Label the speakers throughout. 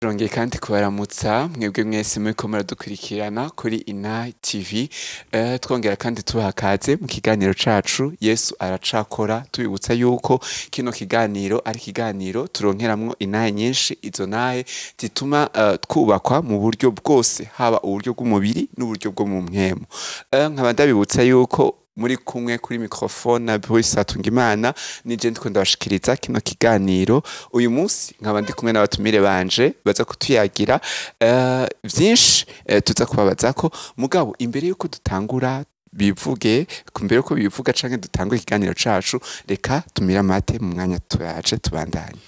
Speaker 1: Turongeye kandi kubaramutsa mwebwe mwese muriko muradukurikirana kuri Ina TV, twongera kandi tubaha kaze mu kiganiro cacu Yesu aracakora, tubibutsa yuko kino kiganiro ari ikiganiro turonkeramwo inahe nyinshi, izo nahe zituma twubakwa mu buryo bwose, haba uburyo bw'umubiri n'uburyo bwo mu mpwemu. Nkaba ndabibutsa yuko muri kumwe kuri microphone na Bruce Hatungimana, nije ndiko ndabashikiriza kino kiganiro. Uyu munsi nkaba ndi kumwe n'abatumire banje baza kutuyagira vyinshi, tuza kubabazako. Mugabo imbere yuko dutangura bivuge, mbere yuko bivuga canke dutangure ikiganiro cacu, reka tumire amate mu mwanya turaje tubandanye.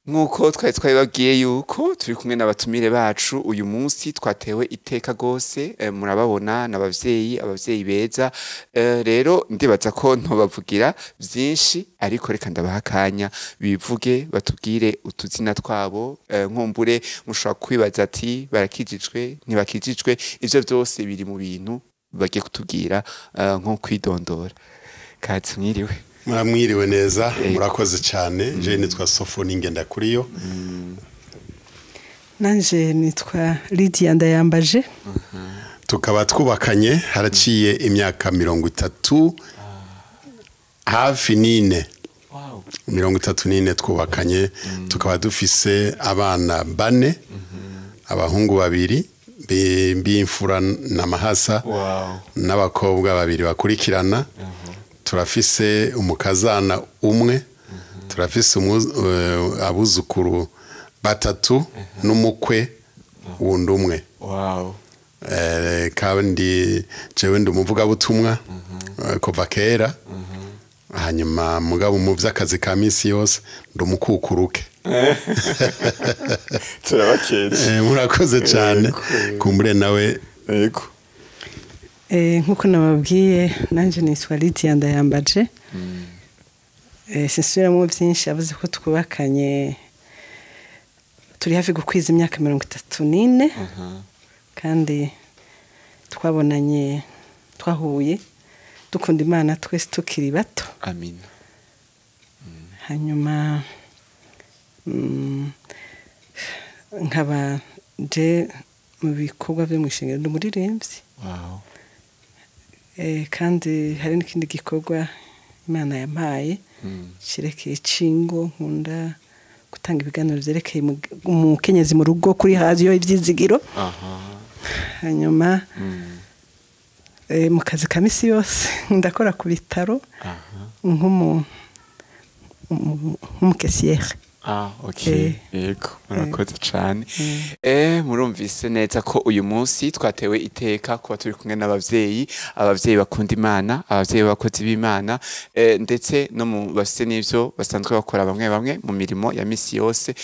Speaker 1: Nkuko twari twabibabwiye yuko turi kumwe n'abatumire bacu uyu munsi, twatewe iteka gose, murababona n'abavyeyi, abavyeyi beza. Rero ndibaza ko ntobavugira vyinshi, ariko reka ndabaha akanya bivuge, batubwire utuzina twabo. Nkumbure mushobora kwibaza ati barakijijwe, ntibakijijwe, ivyo vyose biri mu bintu bagiye kutubwira, nko kwidondora. Kazi mwiriwe.
Speaker 2: Muramwiriwe neza, murakoze cyane. Je nitwa Sofoni Ngendakuriyo.
Speaker 3: Nanje nitwa Lydia Ndayambaje.
Speaker 2: Tukaba twubakanye haraciye imyaka 30 hafi nine. 34 twubakanye. Tukaba dufise abana bane, abahungu babiri b'imfura na mahasa, n'abakobwa babiri bakurikirana. Turafise umukazana umwe, turafise abuzukuru batatu n'umukwe wundi umwe. Kandi jewe ndi umuvugabutumwa kuva kera, hanyuma mugabo mu vy'akazi ka misi yose ndi umukukuruke.
Speaker 1: Turabakeje.
Speaker 2: Murakoze cyane. Kumbure nawe.
Speaker 1: Yego.
Speaker 3: Nkuko nababwiye, nanje nitwa Lydia Ndayambaje. Sinsubiramo byinshi, yavuze ko twubakanye turi hafi gukwiza imyaka 34, kandi twabonanye, twahuye dukunda Imana twese tukiri bato.
Speaker 1: Amin.
Speaker 3: Hanyuma nkaba je mu bikorwa byo mwishengero ndi umuririmbyi. Kandi hari n'ikindi gikorwa Imana yampaye kirekeye cingo, nkunda gutanga ibiganiro vyerekeye umukenyezi mu rugo kuri radio Ivyizigiro. Hanyuma mu kazi ka misi yose ndakora ku bitaro nk'umukesiyeri.
Speaker 1: Okay. Yego, murakoze cyane. Murumvise neza ko uyu munsi twatewe iteka kuba turi kumwe n'abavyeyi, abavyeyi bakunda Imana, abavyeyi bakozi b'Imana, ndetse no mu bafise n'ivyo basanzwe bakora bamwe bamwe mu mirimo ya misi yose.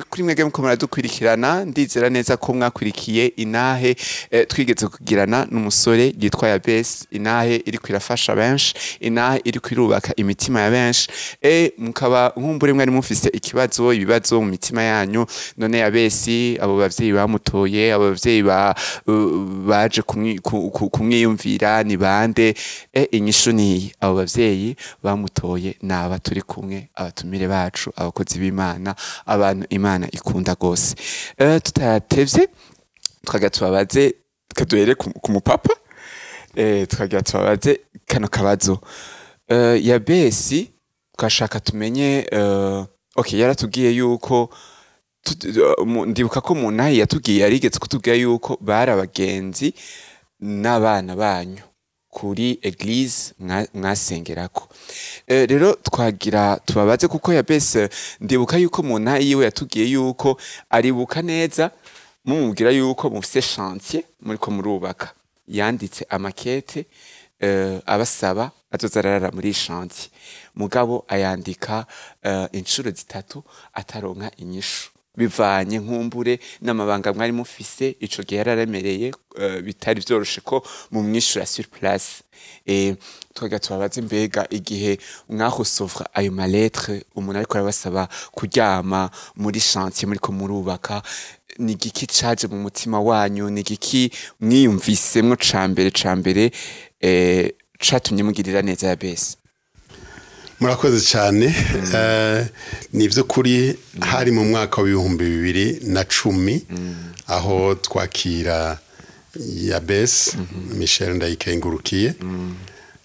Speaker 1: Kuri mwebwe muko muradukurikirana, ndizera neza ko mwakurikiye inahe twigeze kugirana n'umusore yitwa Yabesi, inahe iri kwirafasha benshi, inahe iri kwirubaka imitima ya benshi. Mukaba nkumbure mwari mufise ikibazo, ibibazo mu mitima yanyu, none Yabesi abo bavyeyi bamutoye, abo bavyeyi baje kumwiyumvira ni bande? Inyishu ni abo bavyeyi bamutoye naba turi kumwe, abatumire bacu, abakozi b'Imana, abantu Imana ikunda gose. Tutatevye twagira tubabaze, kaduhere ku mupapa, twagira tubabaze kano kabazo. Yabesi twashaka tumenye, okay, yaratubwiye yuko ndibuka ko mu nahi yatubwiye, yarigeze kutubwira yuko bari abagenzi n'abana banyu kuri eglise mwasengerako. Rero twagira tubabaze, kuko Yabesi ndibuka yuko mu nahi yiwe yatubwiye yuko aribuka neza, mumubwira yuko mufise chantier muriko murubaka, yanditse amakete abasaba azoza arara muri chantier, mugabo ayandika inshuro zitatu ataronka inyishu, bivanye nkumbure n'amabanga mwari mufise ico gihe yararemereye, bitari vyoroshe ko mumwishura sur place. Twaga tubabaze, mbega igihe mwahosovra ayo ma lettres, umuntu ariko arabasaba kuryama muri chantier muriko murubaka, ni igiki caje mu mutima wanyu? Ni igiki mwiyumvisemwo ca mbere catumye mugirira neza Yabesi?
Speaker 2: Murakoze cyane. Ni by'ukuri hari mu mwaka wa 2010 aho twakira Yabesi Michel Ndayikengurukiye.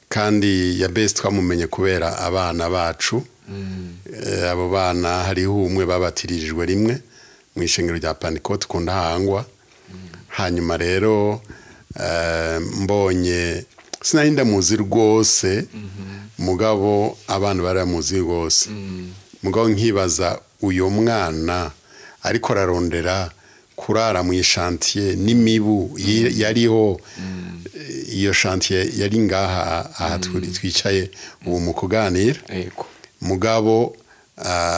Speaker 2: Kandi Yabesi twamumenye kubera abana bacu. Abo bana hariho umwe babatirijwe rimwe mu ishengero rya Pantekote ku Ntahangwa. Hanyuma rero mbonye, sinari ndamuzi rwose, mugabo abana baramuzi rwose, mugabo nkibaza uyu mwana ariko ararondera kurara mu i chantier n'imibu yariho. Iyo chantier yari ngaha aha twicaye ubu mu kuganira. Mugabo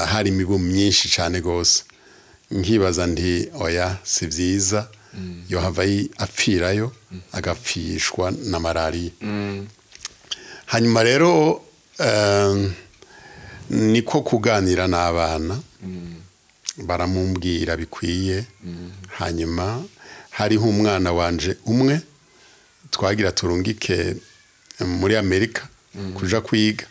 Speaker 2: hari imibu myinshi cyane rwose. Nkibaza nti: "Oya, si byiza, yohava apfirayo, agapfishwa na malariya." Hanyuma rero niko kuganira n'abana, baramubwira bikwiye. Hanyuma hariho umwana wanje umwe twagira turungike muri Amerika kuja kwiga.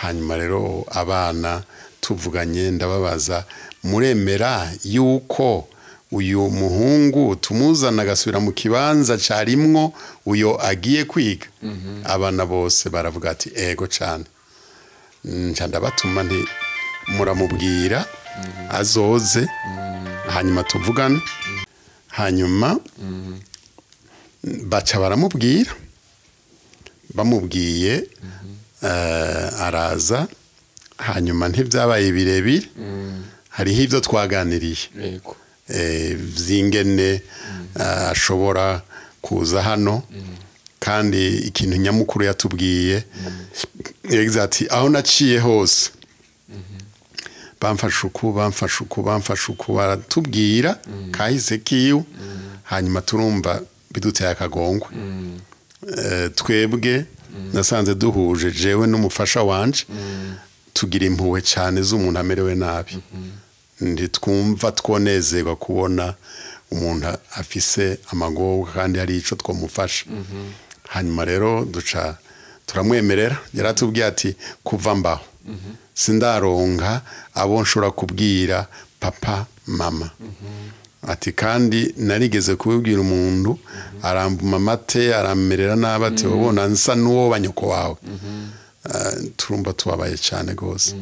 Speaker 2: Hanyuma rero abana tuvuganye, ndababaza: "Muremera yuko uyu muhungu tumuzana agasubira mu kibanza carimwo uyo agiye kwiga?" Abana bose baravuga ati: "Ego cyane." Nca ndabatuma nti: "Muramubwira azoze, hanyuma tuvugane." Hanyuma baca baramubwira. Bamubwiye araza. Hanyuma ntibyabaye birebire, hariho ibyo twaganiriye vy'ingene ashobora kuza hano. Kandi ikintu nyamukuru yatubwiye, yagize ati: "Aho naciye hose bamfashe uku, bamfashe uku, bamfashe uku." Baratubwira kahise kiwe. Hanyuma turumva biduteye akagongwe. Twebwe nasanze duhuje, jewe n'umufasha wanje, tugira impuhwe cyane z'umuntu amerewe nabi. Ntitwumva twonezerwa kubona umuntu afise amagorwa kandi hari ico twamufasha. Hanyuma rero duca turamwemerera. Yaratubwiye ati: "Kuva mbaho sindaronka abo nshobora kubwira papa, mama." Ati: "Kandi narigeze kubibwira umuntu, arambuma amate, aramerera nabi, ati ubona nsa n'uwo banyoko wawe." Turumva tubabaye cyane rwose,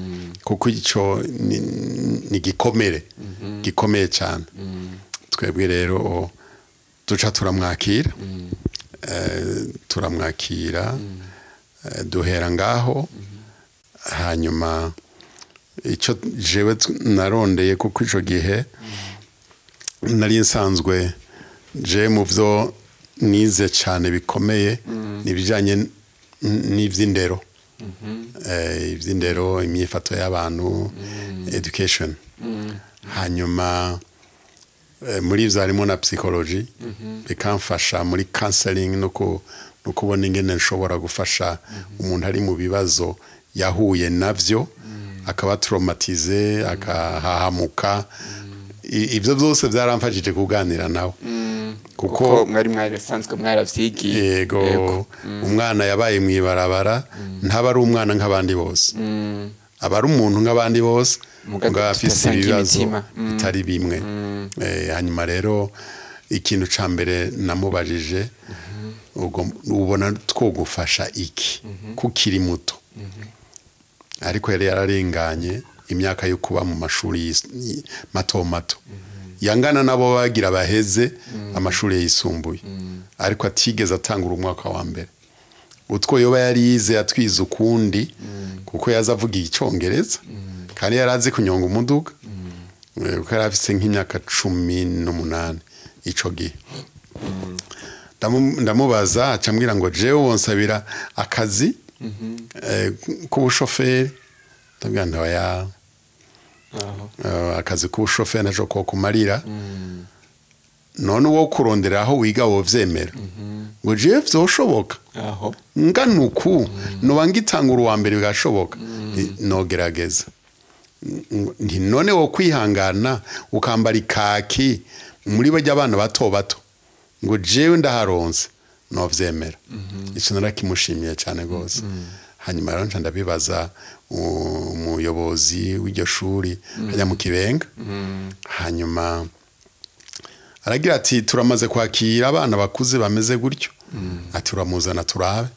Speaker 2: kuko icyo ni gikomere gikomeye cyane. Twebwe rero duca turamwakira. Turamwakira, duhera ngaho. Hanyuma icyo jewe narondeye, kuko ico gihe nari nsanzwe je mu byo nize cyane bikomeye ni ibijyanye n'iby'indero, iby'indero, imyifato y'abantu, education. Hanyuma muri ibyo harimo na psychology, bikamfasha muri counseling no kubona ingene nshobora gufasha umuntu ari mu bibazo yahuye navyo, akaba traumatisé, akahahamuka. Ibyo byose byaramfashije kuganira nawe, kuko
Speaker 1: Kuko mwari mwarasanzwe mwaravyigiye.
Speaker 2: Yego, umwana yabaye mu ibarabara ntaba ari umwana nk'abandi bose, aba ari umuntu nk'abandi bose,
Speaker 1: Muga
Speaker 2: mugabo afise
Speaker 1: tudasangiye
Speaker 2: ibibazo
Speaker 1: imitima.
Speaker 2: Bitari bimwe. Hanyuma rero ikintu ca mbere namubajije: "Ubwo ubona twogufasha iki kukiri muto?" Ariko yari yararenganye imyaka yo kuba mu mashuri mato mato, yangana nabo bagira baheze amashuri yisumbuye, ariko atigeze atangura umwaka wa mbere. Utwo yoba yari yize yatwize ukundi, kuko yaza avuga Icyongereza kandi yari azi kunyonga umuduga, kuko yari afise nk'imyaka 18 ico gihe. Ndamubaza, acambwira ngo jewe wonsabira akazi k'ubushoferi. Ndabwira nti oya, akazi k'ubushoferi ntaco kokumarira. None uwo kurondera aho wiga wovyemera? Ngo jewe vyoshoboka, ngana uku noba ngitangura uwa mbere bigashoboka, nogerageza. Nti none wo kwihangana ukambara ikaki muri bajya abana bato bato? Ngo jewe ndaharonse novyemera. Ico narakimushimiye cyane rwose. Hanyuma rero nca ndabibaza umuyobozi w'iryo shuri hajya mu Kibenga. Hanyuma aragira ati turamaze kwakira abana bakuze bameze gutyo, ati uramuzana turabe.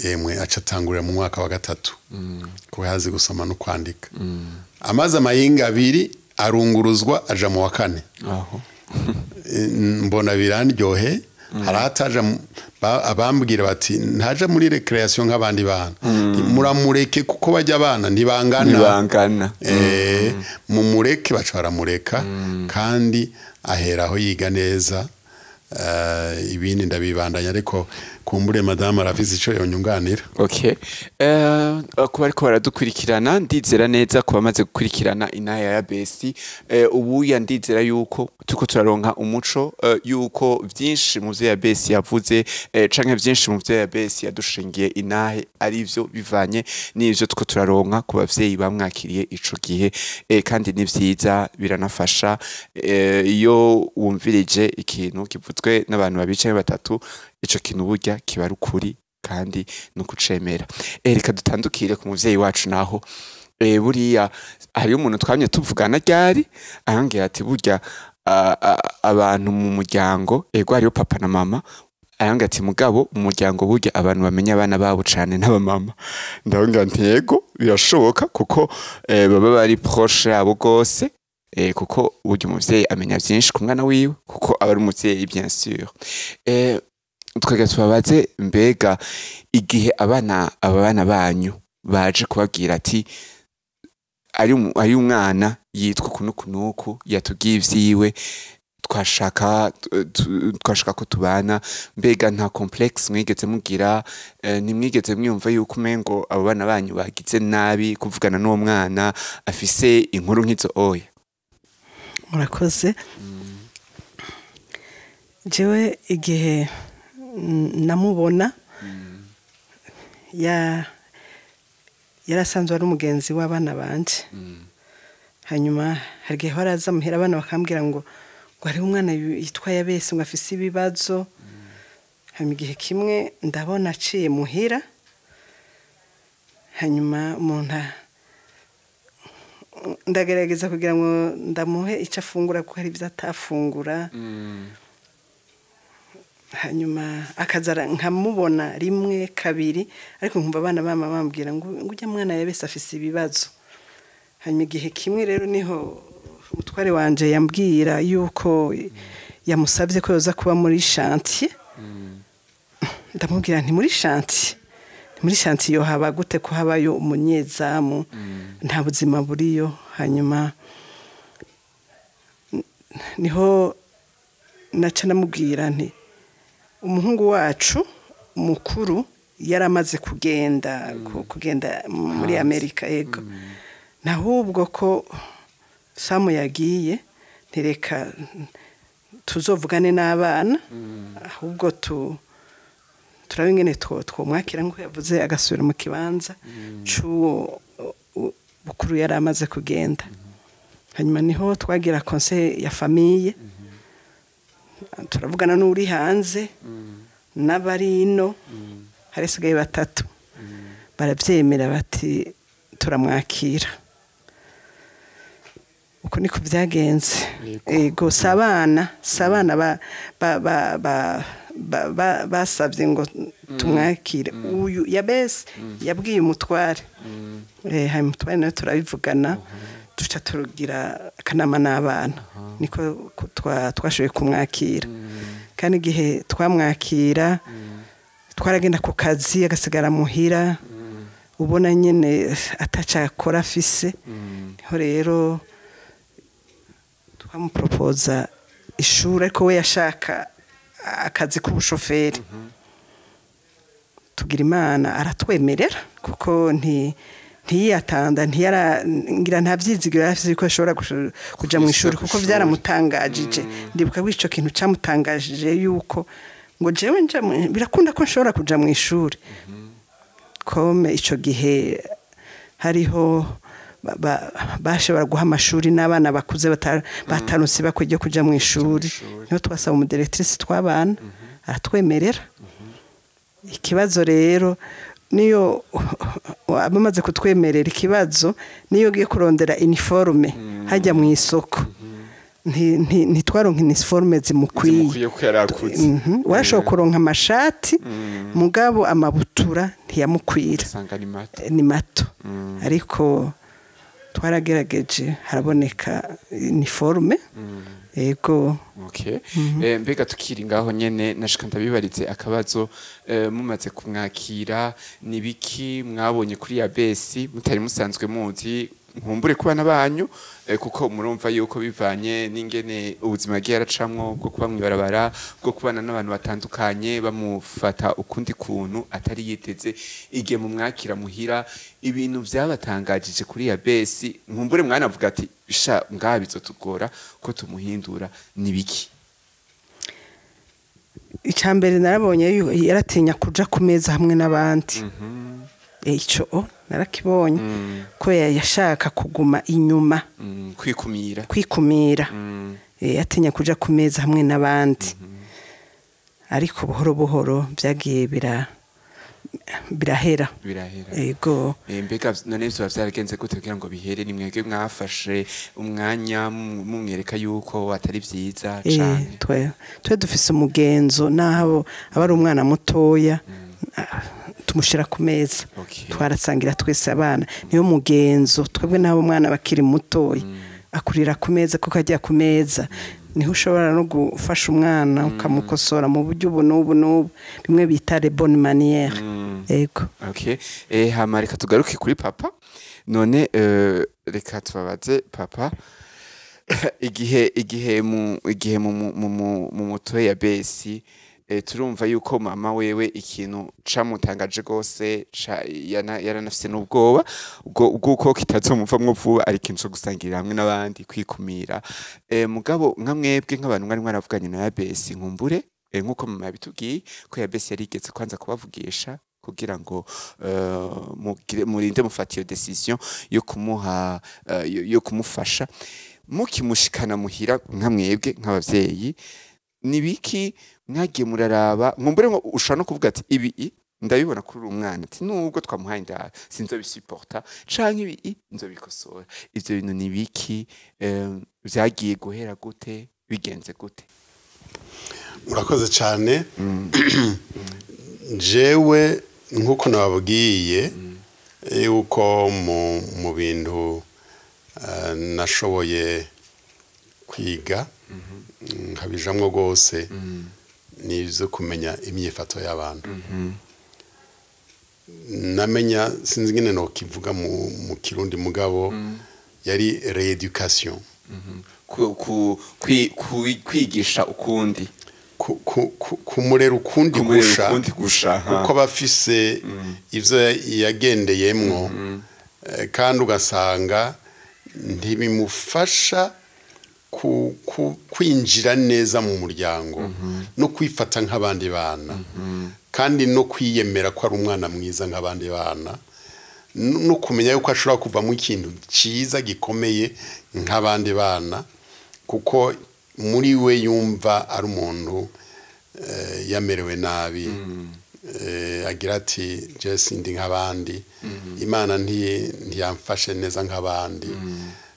Speaker 2: Emwe, aca atangurira mu mwaka wa gatatu, kuko yazi gusoma no kwandika. Amaze amayinga 2 arunguruzwa aja mu wa kane. Mbona birandyohe. Hari ataja abambwira bati ntaja muri recreation nk'abandi bana. Muramureke kuko bajya abana ntibangana.
Speaker 1: Ntibangana.
Speaker 2: Mumureke, baca baramureka, kandi aheraho yiga neza. Ibindi ndabibandanya, ariko kumbure madame arafise ico yonyunganira.
Speaker 1: Okay. Kuba ariko baradukurikirana, ndizera neza kuba bamaze gukurikirana inaya ya Besi. Ubu ya ndizera yuko turiko turaronka umuco, yuko vyinshi mu vyo ya Besi yavuze, canke vyinshi mu vyo ya Besi yadushingiye inahe arivyo, bivanye n'ivyo turiko turaronka ku bavyeyi bamwakiriye ico gihe. Kandi ni vyiza, biranafasha, iyo wumvirije ikintu kivuzwe n'abantu babiri canke batatu, ico kintu burya kiba ari ukuri kandi nukucemera. Reka dutandukire ku muvyeyi wacu naho. Buriya hariyo umuntu twamye tuvugana ryari, arambwira ati burya abantu mu muryango, ego hariyo papa na mama, arambwira ati mugabo mu muryango burya abantu bamenya abana babo cane n'abamama. Ndababwira nti yego birashoboka, kuko baba bari proche yabo gose. Kuko burya umuvyeyi amenya vyinshi ku mwana wiwe, kuko aba ari umuvyeyi bien sûr. Twebwe tubabaze, mbega igihe aba bana banyu baje kubabwira ati ari umwana yitwa uku n'uku n'uku yatubwiye ivyiwe, twashaka ko tubana, mbega nta complexe mwigeze mugira? Ntimwigeze mwiyumva yuko umengo abo bana banyu bagize nabi kuvugana n'uwo mwana afise inkuru nk'izo oya?
Speaker 3: Murakoze. Jewe igihe namubona, yarasanzwe ari umugenzi w'abana banje. Hanyuma hari igihe baraza muhira abana bakambwira ngo hariho umwana yitwa Yabesi ngo afise ibibazo. Hanyuma igihe kimwe ndabona aciye muhira, hanyuma umuntu ndagerageza kugira ngo ndamuhe icyo afungura kuko hari ibyo atafungura. Hanyuma akaza nkamubona rimwe kabiri, ariko nkumva abana bama bambwira ngo ujya mwana Yabesi afise ibibazo. Hanyuma igihe kimwe rero niho umutware wanje yambwira yuko yamusabye ko yoza kuba muri chantier. Ndamubwira nti muri chantier, muri chantier yo haba gute ko habayo umunyezamu, nta buzima buriyo. Hanyuma niho naca namubwira nti umuhungu wacu mukuru yaramaze kugenda muri Amerika, yego, nahubwo ko Samu yagiye, ntireka tuzovugane n'abana, ahubwo turabe ingene twomwakira nk'uko yavuze, agasubira mu kibanza c'uwo bukuru yari amaze kugenda. Hanyuma niho twagira conseil ya famille, turavugana n'uri hanze n'abari ino, harisigaye batatu baravyemera bati turamwakira. Uko niko byagenze. Ego, sabana ba basavye ngo tumwakire. Uyu Yabesi yabwiye umutware, hanyuma umutware nawe turabivugana, duca turugira akanama n'abana, niko twashoboye kumwakira. Kandi igihe twamwakira twaragenda ku kazi agasigara muhira, ubona nyene atacakora afise. Niho rero twamupropoza ishuri, ariko we yashaka akazi k'ubushoferi. Tugira Imana aratwemerera, kuko ntiyatanda, ntiyara ngira nta vyizigiro yari afise ko ashobora kuja mu ishuri, kuko vyaramutangajije. Ndibuka ko ico kintu camutangajije yuko ngo jewe nja birakunda ko nshobora kuja mu ishuri. Comme ico gihe hariho bashobora guha amashuri n'abana bakuze batarunse bakwiye kuja mu ishuri, niho twasaba umudirectrice twabana aratwemerera. Ikibazo rero niyo abamaze kutwemerera, ikibazo niyo ugiye kurondera uniforme hajya mu isoko, ntitwaronka uniforme zimukwiye.
Speaker 1: Zimukwiye kuko yari akuze.
Speaker 3: Warashobora kuronka amashati, mugabo amabutura ntiyamukwira.
Speaker 1: Usanga ni mato.
Speaker 3: Ni mato. Ariko twaragerageje, haraboneka uniforme. Ego.
Speaker 1: Okay. Mbega tukiri ngaho nyene, nashika ndabibarize akabazo: mumaze kumwakira, nibiki mwabonye kuri Yabesi mutari musanzwe muzi, nkumbure kubana banyu, kuko murumva yuko bivanye n'ingene ubuzima bwagiye aracamwo bwo kuba mwibarabara, bwo kubana n'abantu batandukanye bamufata ukundi kuntu atari yiteze, igihe mumwakira muhira, ibintu vyabatangajije kuri Yabesi, nkumbure mwanavuga ati sha ngaha bizotugora ko tumuhindura, nibiki?
Speaker 3: Icambere narabonye yaratinya kuja ku meza hamwe n'abandi. Ico narakibonye ko yashaka kuguma inyuma.
Speaker 1: Kwikumira.
Speaker 3: Kwikumira. Yatinya kuja ku meza hamwe n'abandi. Ariko buhoro buhoro vyagiye birahera.
Speaker 1: Birahera.
Speaker 3: Ego.
Speaker 1: Mbega none vyoba vyaragenze gute kugira ngo bihere? Ni mwebwe mwafashe umwanya mumwereka yuko atari vyiza canke?
Speaker 3: Twe dufise umugenzo, naho aba ari umwana mutoya, tumushira ku meza. Twarasangira twese abana, niyo mugenzo twebwe. N'abo umwana bakiri mutoya akurira ku meza, kuko ajya ku meza niho ushobora no gufasha umwana, ukamukosora mu buryo ubu n'ubu n'ubu, bimwe bita les bonnes manières. Ego.
Speaker 1: Okay. Hama reka tugaruke kuri papa. None reka tubabaze papa, igihe mu mutoye Yabesi, turumva yuko mama wewe ikintu camutangaje gose, yaranafise n'ubwoba bw'uko kitazomuvamwo vuba, ari ikintu co gusangirira hamwe n'abandi, kwikumira. Mugabo nka mwebwe nk'abantu mwari mwaravuganye na Yabesi, nkumbure nkuko mama yabitubwiye ko Yabesi yarigeze kwanza kubavugisha kugira ngo murinde mufata iyo décision yo kumuha yo kumufasha, mukimushikana muhira, nka mwebwe nk'abavyeyi, nibiki mwagiye muraraba? Nkumbure ngo ushobora no kuvuga ati ibi ndabibona kuri uyu mwana, ati nubwo twamuhaye indaro sinzobisuporta, canke ibi nzobikosora. Ivyo bintu ni biki? Vyagiye guhera gute? Bigenze gute?
Speaker 2: Murakoze cyane. Jewe nk'uko nababwiye yuko mu bintu nashoboye kwiga nkabijamwo rwose ni ibyo kumenya imyifato y'abantu. Namenya, sinzi ingene nokivuga mu Kirundi, mugabo yari rééducation.
Speaker 1: Kwigisha ukundi.
Speaker 2: Kumurera ukundi.
Speaker 1: Kumurera
Speaker 2: gusha.
Speaker 1: Ukundi gusha, ha.
Speaker 2: Kuko aba afise ivyo yagendeyemwo, kandi ugasanga ntibimufasha kwinjira neza mu muryango no kwifata nk'abandi bana, kandi no kwiyemera ko ari umwana mwiza nk'abandi bana, no kumenya yuko ashobora kuvamo ikintu cyiza gikomeye nk'abandi bana, kuko muri we yumva ari umuntu yamerewe nabi. Agira ati je sindi nk'abandi, Imana ntiyamfashe neza nk'abandi.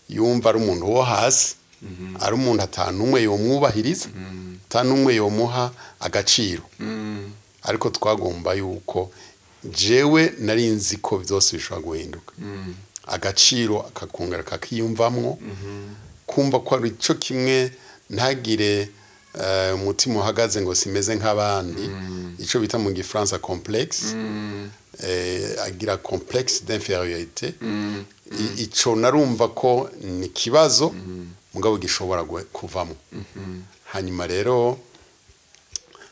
Speaker 2: Yumva ari umuntu wo hasi, ari umuntu atanumwe yomwubahiriza, atanumwe yomuha agaciro. Ariko twagomba yuko jewe nari nzi ko byose bishobora guhinduka, agaciro akakongera kakiyumvamwo, kumva ko ari cyo kimwe, ntagire umutima uhagaze ngo simeze nk'abandi, icyo bita mu Gifaransa complexe, agira complexe d'infériorité. Ico narumva ko ni ikibazo, mugabo gishobora kuvamo. Hanyuma rero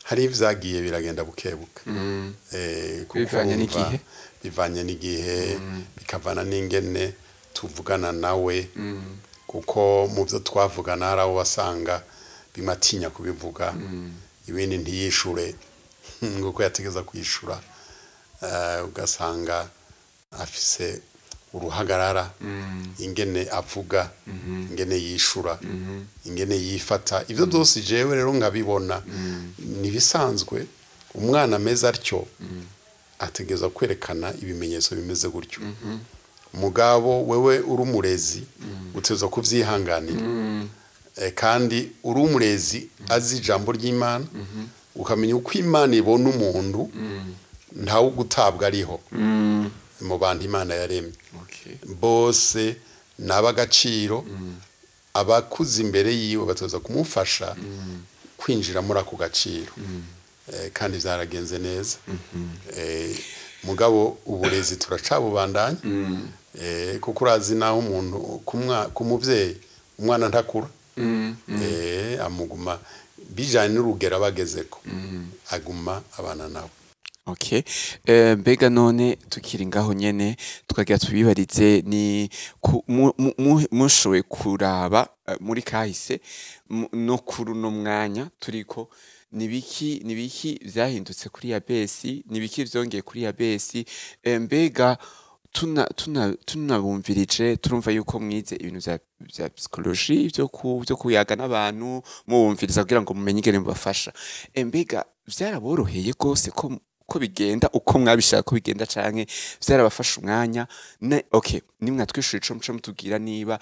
Speaker 2: Hari ibyagiye biragenda bukebuke. Kuko
Speaker 1: Bivanye
Speaker 2: wumva
Speaker 1: n'igihe?
Speaker 2: Bivanye n'igihe, bikavana n'ingene tuvugana nawe, kuko mu byo twavugana hari abo wasanga bimatinya kubivuga, ibindi ntiyishure nk'uko yategeza kwishura. Ugasanga afise uruhagarara, ingene avuga, ingene yishura, ingene yifata, ibyo byose jewe rero nkabibona nibisanzwe. Umwana ameze atyo ategereza kwerekana ibimenyetso bimeze gutyo. Mugabo wewe uri umurezi utegerezwa kubyihanganira. Kandi uri umurezi azi ijambo ry'Imana, ukamenya uko Imana ibona umuntu, ntawe gutabwa ariho mu bantu Imana yaremye. Bose ni ab'agaciro. Abakuze imbere yiwe batoza kumufasha kwinjira muri ako gaciro. Kandi byaragenze neza. Mugabo uburezi turacabubandanya, kuko urazi naho umuntu ku muvyeyi umwana ntakura. Amuguma bijanye n'urugero abagezeko, aguma abana nawe.
Speaker 1: Okay. Mbega none tukiri ngaho nyene, tukagira tubibarize ni mushoboye kuraba muri kahise no kuri uno mwanya turiko, nibiki vyahindutse kuri Yabesi, nibiki vyongeye kuri Yabesi? Mbega tunabumvirije turumva yuko mwize ibintu vya psychologie, vyo kuyaga n'abantu, mubumviriza kugira ngo mumenye ingene mubafasha. Mbega vyaraboroheye gose ko bigenda uko mwabishaka ko bigenda, canke vyarabafasha umwanya? Okay, nimwe twishura ico muco mutubwira niba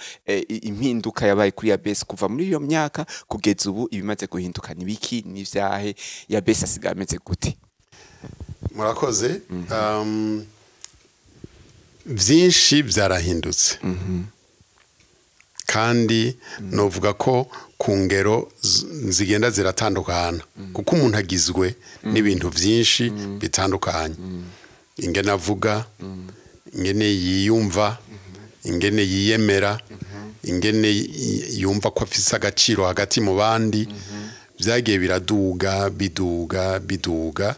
Speaker 1: impinduka yabaye kuri Yabesi kuva muri iyo myaka kugeza ubu, ibimaze guhinduka nibiki, n'ivyahe, Yabesi asigaye ameze gute?
Speaker 2: Murakoze. Byinshi byarahindutse, kandi novuga ko ku ngero zigenda ziratandukana, kuko umuntu agizwe n'ibintu byinshi bitandukanye: ingene avuga, ingene yiyumva, ingene yiyemera, ingene yumva ko afise agaciro hagati mu bandi. Byagiye biraduga, biduga, biduga.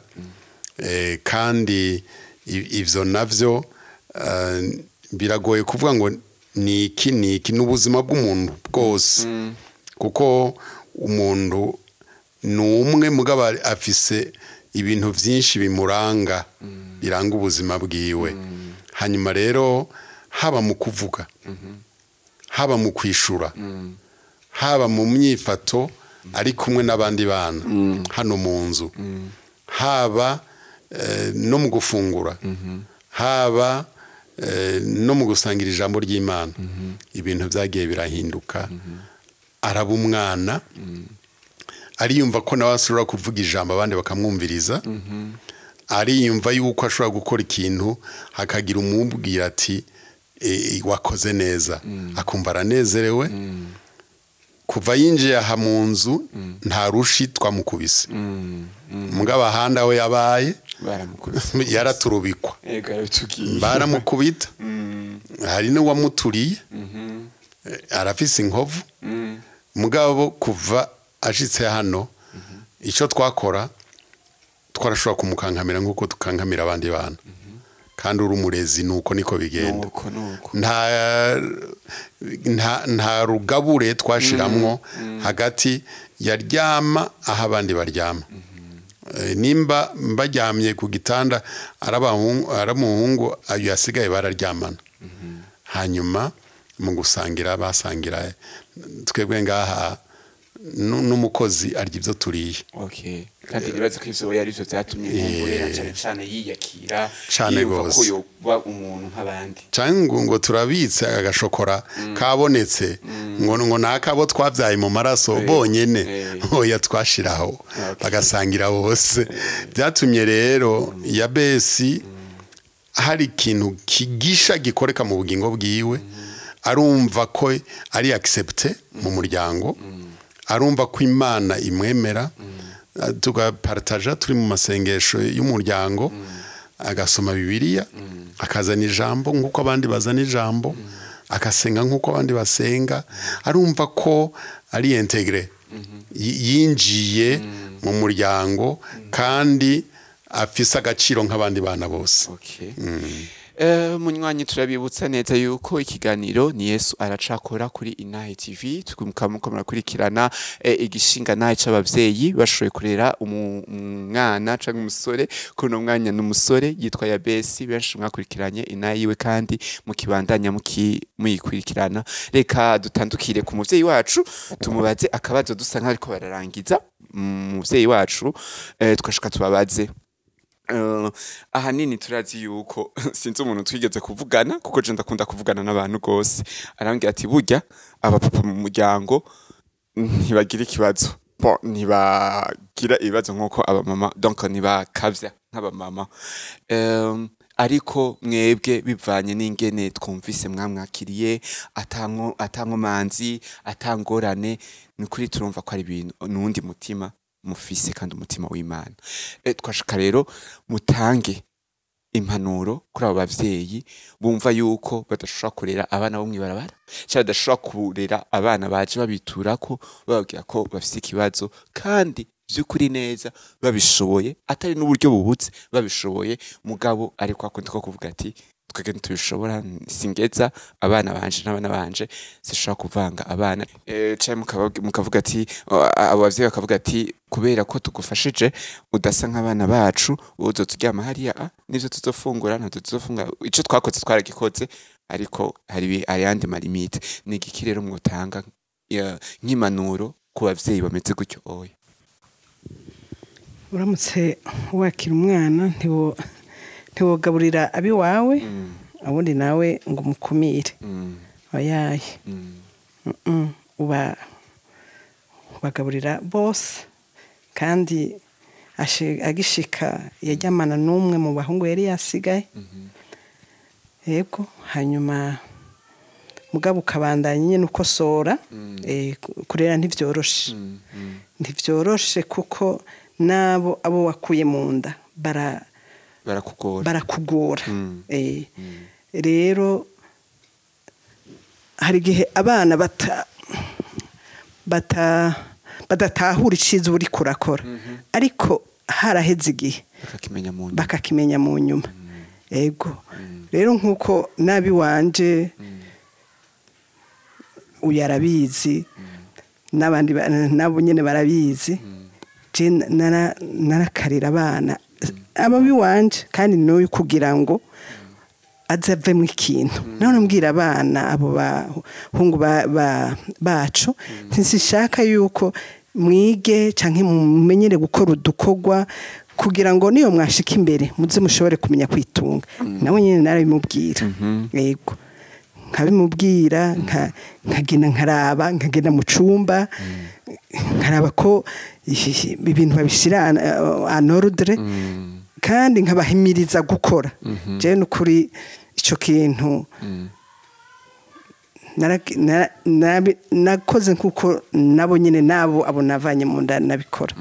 Speaker 2: Kandi ivyo navyo biragoye kuvuga ngo ni iki, ni iki. Ni ubuzima bw'umuntu bwose, kuko umuntu ni umwe, mugabo afise ibintu byinshi bimuranga, biranga ubuzima bwiwe. Hanyuma rero haba mu kuvuga, haba mu kwishura, haba mu myifato ari kumwe n'abandi bana hano mu nzu, haba no mu gufungura, haba no mu gusangira ijambo ry'Imana, ibintu byagiye birahinduka. Araba umwana, ariyumva ko nawe ashobora kuvuga ijambo abandi bakamwumviriza, ariyumva yuko ashobora gukora ikintu hakagira umubwira ati: "Wakoze neza," akumva aranezerewe. Kuva yinjiye aha mu nzu nta rushi twamukubise. Mugabo ahandi aho yabaye
Speaker 1: Baramukubise.
Speaker 2: yaraturubikwa.
Speaker 1: Ego, yarabitubwiye.
Speaker 2: Baramukubita, hari n'uwamuturiye, arafise inkovu. Mugabo kuva ashitse hano, icyo twakora twarashobora kumukankamira nk'uko tukankamira abandi bana. Kandi uri umurezi nuko niko bigenda.
Speaker 1: Nuko nuko.
Speaker 2: Nta rugabure twashiramwo hagati. Yaryama aho abandi baryama. Nimba baryamye ku gitanda ari umuhungu, ayo yasigaye bararyamana. Hanyuma mu gusangira basangira. Twebwe ngaha n'umukozi arya ibyo turiye.
Speaker 1: Okay, kandi nibaze ko ivyo yari ivyo vyatumye nkumbure cane cane yiyakira,
Speaker 2: Cane
Speaker 1: yiyumva ko
Speaker 2: gose.
Speaker 1: yoba umuntu nk'abandi.
Speaker 2: Cyangwa ngo turabitse agashokora kabonetse, ngo nakabo twabyaye mu maraso bonyene. Oya, twashiraho bagasangira bose. Byatumye rero Yabesi hari ikintu kigisha gikoreka mu bugingo bwiwe. Arumva ko ari accepté mu muryango, arumva ko Imana imwemera. Tugapartaja turi mu masengesho y'umuryango, agasoma Bibiliya, akazana ijambo nk'uko abandi bazana ijambo, agasenga nk'uko abandi basenga. Arumva ko ari intégré, yinjiye. mu muryango kandi afise agaciro nk'abandi bana bose.
Speaker 1: Okay. Munywanyi, turabibutsa neza yuko ikiganiro ni Yesu aracakora kuri Inahe TV, tukumka murakurikirana igishinga nahe c'abavyeyi bashoboye kurera umwana canke umusore. Kuno mwanya n'umusore yitwa Yabesi, benshi mwakurikiranye inahe yiwe kandi mukibandanya muyikurikirana. Reka dutandukire ku muvyeyi wacu tumubaze akabazo dusa nk'ariko bararangiza. Umuvyeyi wacu, twashaka tubabaze. Ahanini turazi yuko sinzi umuntu twigeze kuvugana, kuko je ndakunda kuvugana n'abantu gose, arambwira ati burya abapapa mu muryango ntibagira ikibazo, bon, ntibagira ibibazo nk'uko abamama, donc ntibakavya nk'abamama. Ariko mwebwe, bivanye n'ingene twumvise mwamwakiriye atankomanzi, atangorane, ni ukuri turumva ko ari ibintu n'uwundi mutima mufise kandi umutima w'Imana. Twashaka rero mutange impanuro kuri abo bavyeyi bumva yuko badashobora kurera abana bo mw'ibarabara, cyangwa badashobora kurera abana baje babiturako bababwira ko bafise ikibazo, kandi vy'ukuri neza babishoboye, atari n'uburyo bubutse, babishoboye, mugabo ariko akundi ko kuvuga ati twebwe ntitubishobora, singeza abana banje n'abana banje, sishobora kuvanga abana. Canke mukavuga ati abo bavyeyi bakavuga ati kubera ko tugufashije udasa nk'abana bacu, uzoza uryama hariya, n'ivyo tuzofungura ntabyo tuzofungura, ico twakoze twaragikoze, ariko hari ayandi ma limites. Ni igiki rero mwotanga nk'impanuro ku bavyeyi bameze gutyo oya?
Speaker 3: Uramutse wakira umwana, ntiwogaburira abiwawe ubundi nawe ngo umukumire. Oyaye. Uba ubagaburira bose, kandi agishika yajyamana n'umwe mu bahungu yari yasigaye. Yego, hanyuma mugabo ukabandanya nyine ukosora. Kurera ntivyoroshe. Ntivyoroshe kuko nabo abo wakuye mu nda bara
Speaker 1: barakugora.
Speaker 3: Barakugora. Rero hari igihe abana bata bata badatahura iciza uriko urakora, ariko haraheze igihe
Speaker 1: bakakimenya mu nyuma.
Speaker 3: Bakakimenya mu nyuma, ego. Rero nk'uko nabi wanje uyu arabizi, n'abandi nabo nyene barabizi, je narakarira abana abo biwanje, kandi n'uyu kugira ngo aze avemwo ikintu. None mbwira abana abo bahungu bacu ntisishaka yuko mwige canke mumenyere gukora udukorwa kugira ngo niyo mwashika imbere muze mushobore kumenya kwitunga. Nawe nyene narabimubwira, yego, nkabimubwira, nkagenda nkaraba, nkagenda mu cumba nkaraba ko ibintu babishira en ordre, kandi nkabahimiriza gukora. Jewe nukuri ico kintu nakoze nkuko nabo nyine nabo abo navanye mu nda nabikora.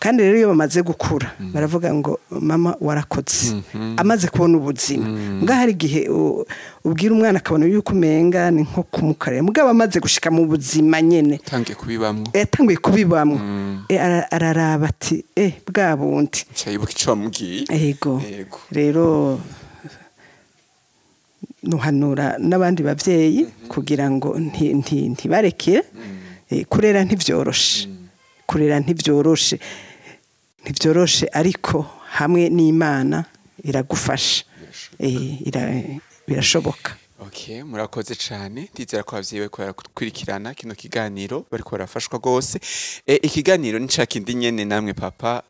Speaker 3: Kandi rero iyo bamaze gukura baravuga ngo mama warakoze, amaze kubona ubuzima. Mbwa hari igihe ubwira umwana akabona yuko umenga ni nko kumukarira, mugabo amaze gushika mu buzima nyene
Speaker 1: tangiye kubibamwo,
Speaker 3: yatanguye kubibamwo, araraba ati bwa bundi
Speaker 1: nca yibuka ico wamubwiye.
Speaker 3: Ego.
Speaker 1: Yego.
Speaker 3: Rero nuhanura n'abandi bavyeyi kugira ngo ntibarekere. Kurera ntivyoroshe, kurera ntivyoroshe, ntivyoroshe, ariko hamwe n'Imana iragufasha. Birashoboka.
Speaker 1: Okay, murakoze cyane. Ndizera ko abavyeyi bariko barakurikirana kino kiganiro bariko barafashwa gose. Ikiganiro ni ca kindi nyene namwe papa,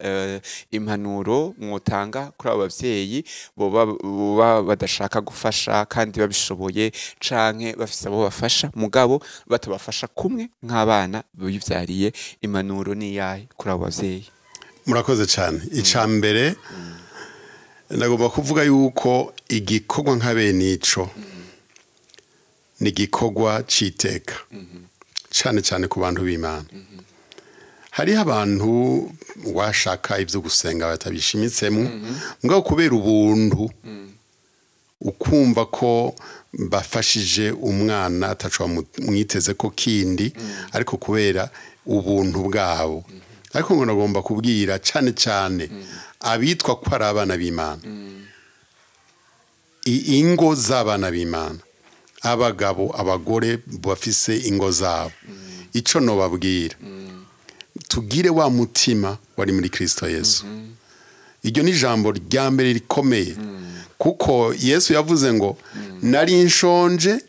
Speaker 1: impanuro mwotanga kuri abo bavyeyi boba badashaka gufasha kandi babishoboye, canke bafise abo bafasha mugabo batabafasha kumwe nk'abana bivyariye, impanuro ni yahe kuri abo bavyeyi?
Speaker 2: Murakoze cyane. Icya mbere ndagomba kuvuga yuko igikorwa nka bene ico ni igikorwa c'iteka, cyane cyane ku bantu b'Imana. Hariho abantu washaka ibyo gusenga batabishimitsemo, mugabo kubera ubuntu ukumva ko bafashije umwana ataco mwiteze ko kindi, ariko kubera ubuntu bwabo. Ariko ngo nagomba kubwira cyane cyane abitwa ko ari abana b'Imana, ingo z'abana b'Imana, abagabo abagore bafise ingo zabo, ico nobabwira, tugire wa mutima wari muri Kristo Yesu. Iryo ni ijambo rya mbere rikomeye, kuko Yesu yavuze ngo nari nshonje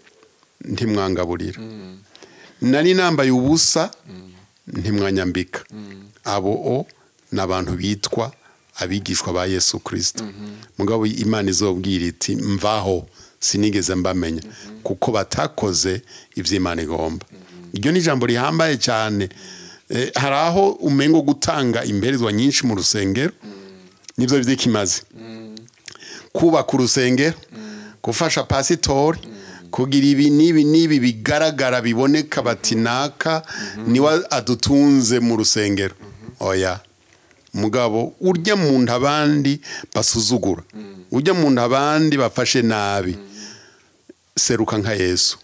Speaker 2: ntimwangaburira, nari nambaye ubusa ntimwanyambika. Abo ni abantu bitwa abigishwa ba Yesu Kristo. Mugabo Imana izobwira iti mvaho, sinigeze mbamenya, kuko batakoze ivyo Imana igomba. Iryo ni ijambo rihambaye cyane. Hari aho umengo gutanga imperezwa nyinshi mu rusengero nivyo vyikimaze, kubaka urusengero, gufasha pasitori, kugira ibi n'ibi n'ibi bigaragara biboneka bati naka niwe adutunze mu rusengero. Oya, mugabo urya muntu abandi basuzugura, urya muntu abandi bafashe nabi, seruka nka Yesu,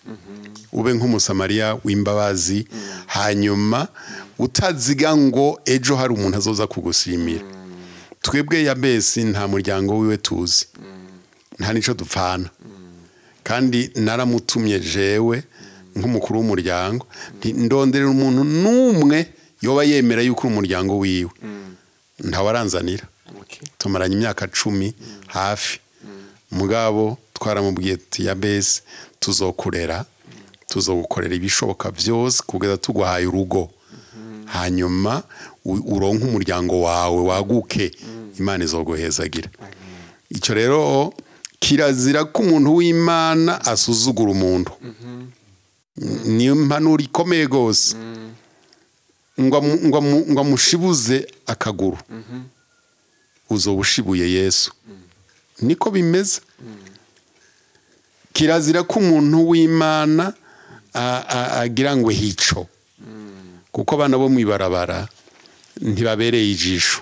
Speaker 2: ube nk'umusamariya w'imbabazi, hanyuma utaziga ngo ejo hari umuntu azoza kugushimira. Twebwe Yabesi nta muryango wiwe tuzi, nta nico dupfana, kandi naramutumye jewe nk'umukuru w'umuryango ndonderera umuntu n'umwe yoba yemera yuko umuryango wiwe ntawaranzanira. Tumaranye imyaka 10 hafi. Mugabo twaramubwiye ati Yabesi tuzokurera, tuzogukorera ibishoboka byose kugeza tuguhaye urugo, hanyuma uronke umuryango wawe waguke, Imana izoguhezagira. Icyo rero kirazira ko umuntu w'Imana asuzugura umuntu. Niyo mpanuro ikomeye gose, ngo amushibuze akaguru, uzobushibuye Yesu. Niko bimeze. Kirazira ko umuntu w'Imana agira ngo hico, kuko abana bo mwibarabara ntibabereye ijisho,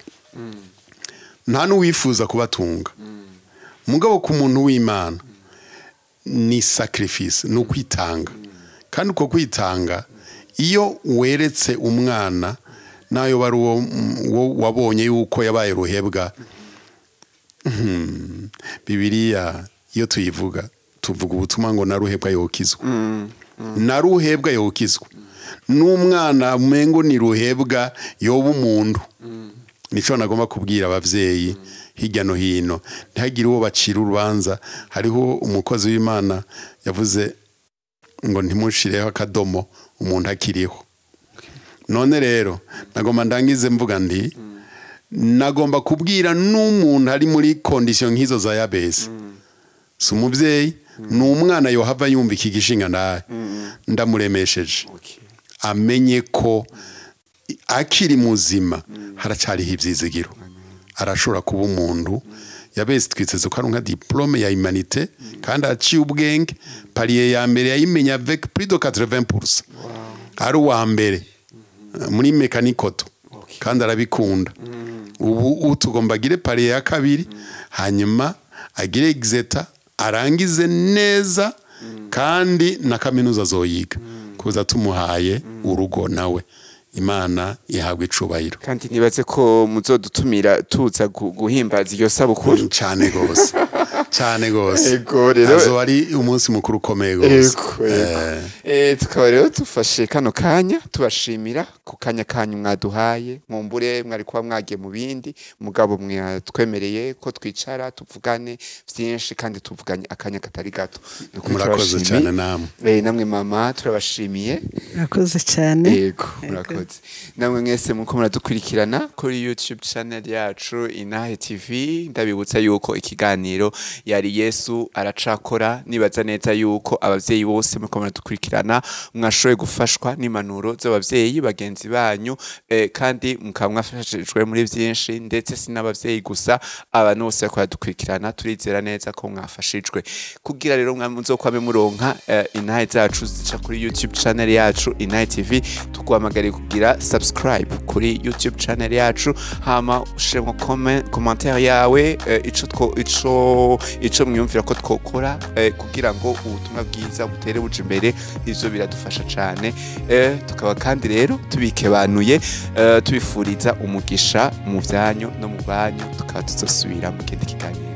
Speaker 2: nta n'uwifuza kubatunga. Mugabo ku muntu w'Imana ni sacrifice, ni ukwitanga. Kandi uko kwitanga, iyo weretse umwana nayo bari uwo wabonye yuko yabaye ruhebwa, Bibiliya iyo tuyivuga tuvuga ubutumwa ngo naruhebwa yokizwa, naruhebwa yokizwa. N'umwana umengo ni ruhebwa yoba umuntu. Nico nagomba kubwira abavyeyi hirya no hino, ntihagire uwo bacira urubanza. Hariho umukozi w'Imana yavuze ngo ntimushireho akadomo umuntu akiriho. None rero nagomba ndangize mvuga nti nagomba kubwira n'umuntu ari muri condition nk'izo za Yabesi, si umuvyeyi n'umwana yohava yumva iki gishinga naye, ndamuremesheje amenye ko akiri muzima haracariho ivyizigiro, arashobora kuba umuntu. Yabesi twiteze ko aronka diplome ya humanité kandi aciye ubwenge, palier ya mbere yayimenya avec plus de 80%, ari uwa mbere muri mécanique auto, kandi arabikunda. Ubu tugomba agire palier ya kabiri, hanyuma agire exeta, arangize neza, kandi na kaminuza azoyiga, kuza tumuhaye urugo nawe. Imana ihabwe icubahiro.
Speaker 1: Kandi nibaze ko muzodutumira tuza guhimbaza iyo sabukuru.
Speaker 2: Cyane gose, cyane gose.
Speaker 1: Ego rero
Speaker 2: azo ari umunsi mukuru ukomeye gose.
Speaker 1: Tukaba rero tufashe kano kanya tubashimira ku kanya kanyu mwaduhaye, nkumbure mwari kuba mwagiye mu bindi, mugabo mwatwemereye ko twicara tuvugane byinshi kandi tuvuganye akanya katari gato.
Speaker 2: Murakoze cyane namwe.
Speaker 1: Namwe mama turabashimiye.
Speaker 3: Murakoze cyane.
Speaker 1: Yego, murakoze. Namwe mwese muko muradukurikirana kuri YouTube channel yacu Inahe TV, ndabibutsa yuko ikiganiro yari Yesu aracakora. Nibaza neza yuko abavyeyi bose muko muradukurikirana mwashoboye gufashwa n'impanuro z'abavyeyi bagenzi banyu, kandi mukaba mwafashijwe muri byinshi, ndetse si n'abavyeyi gusa, abantu bose bariko baradukurikirana turizera neza ko mwafashijwe. Kugira rero muzokwame muronka Inahe zacu zica kuri YouTube channel yacu Inahe TV, tuguhamagariye kugira subscribe kuri YouTube channel yacu, hama ushiremo commentaire yawe, ico ico mwiyumvira ko twokora kugira ngo ubutumwa bwiza butere buja imbere. Ivyo biradufasha cane. Tukaba kandi rero tubikebanuye, tubifuriza umugisha mu vyanyu no mu banyu. Tukaba tuzosubira mu kindi kiganiro.